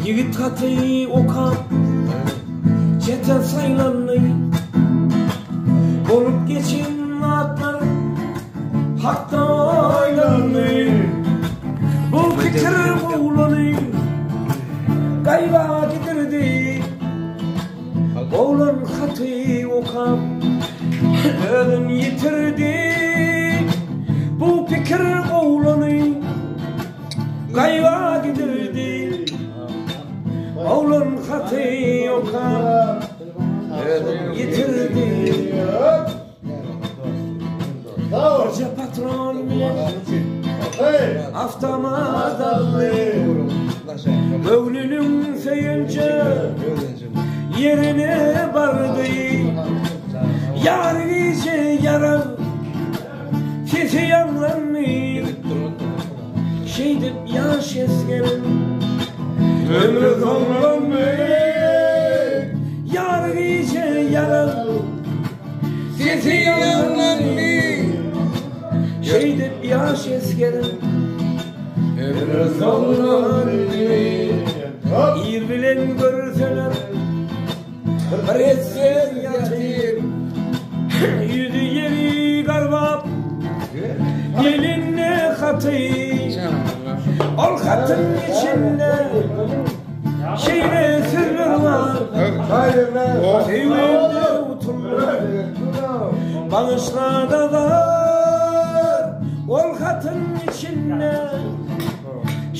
Ýigit haty okap, çete saýlandy. Bolup geçen zatlar hakda oýlandy. Bu pikir oglany gaýga gidirdi. Oglan haty okap, özün ýitirdi. Bu pikir oglany gaýga gidirdi. Oglan haty okap, özün ýitirdi. Birje patron bilen avtomat aldy. Göwnüniň söýünje ýerine bardy. Ýar gije ýarag sesi ýaňlandy. Şeýdip ýaş esgeriň ömri soňlandy. Ýar gije ýarag Sesi ýaňlandy. Şeýdip ýaş esgeriň ömri soňlandy. Ir bilen görseler bir esger ýatyr. Ýüzi ýeri garbap, elinde haty. Ol hatyň içinde Şeýle sözler bar. Söýgimde utuldym. Bagyşla Nazar. Ol hatyň içinde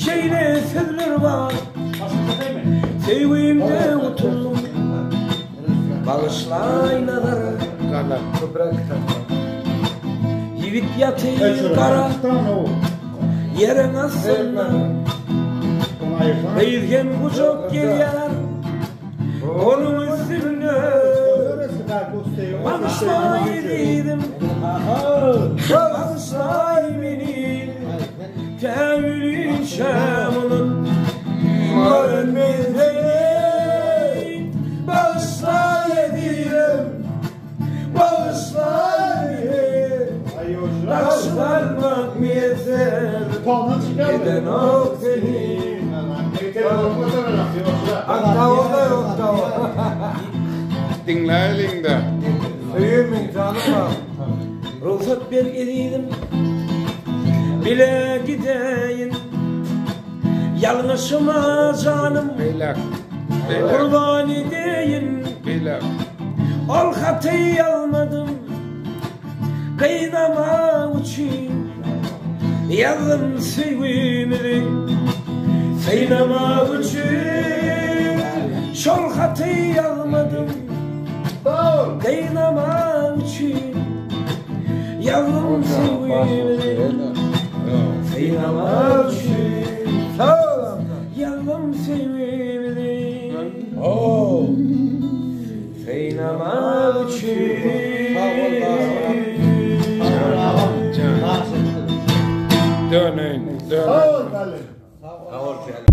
şeýle sözler bar. Söýgimde utuldym. Bagyşlaý Nazar. Ýigit ýatyr gara ýeriň astynda. Gyz hem gujak gelýär onuň üstünde. Bagyşlaý ezizim, bagyşlaý meni. Tä ölünçäm unutmaryn men seni. Bagyşlaý ezizim. Bagyşlaý Bagyşlanmak miýesser Edenok seni Oktawada oktawa. Diňläýliň-dä. Söýen men janym bar. Rugsat ber ezizim Bile gideýin Ýalňyşyma janym Beýläk. Beýläk. Gurban edeýin. Beýläk. Ol haty ýazmadym gynamak üçin. Ýazdym söýgimizi synamak üçin. Şol haty ýazmadym gynamak üçin. Ýazdym söýgimizi synamak üçin. Ýazdym söýgimizi synamak üçin. Döneýin, döneýin. Sag bol.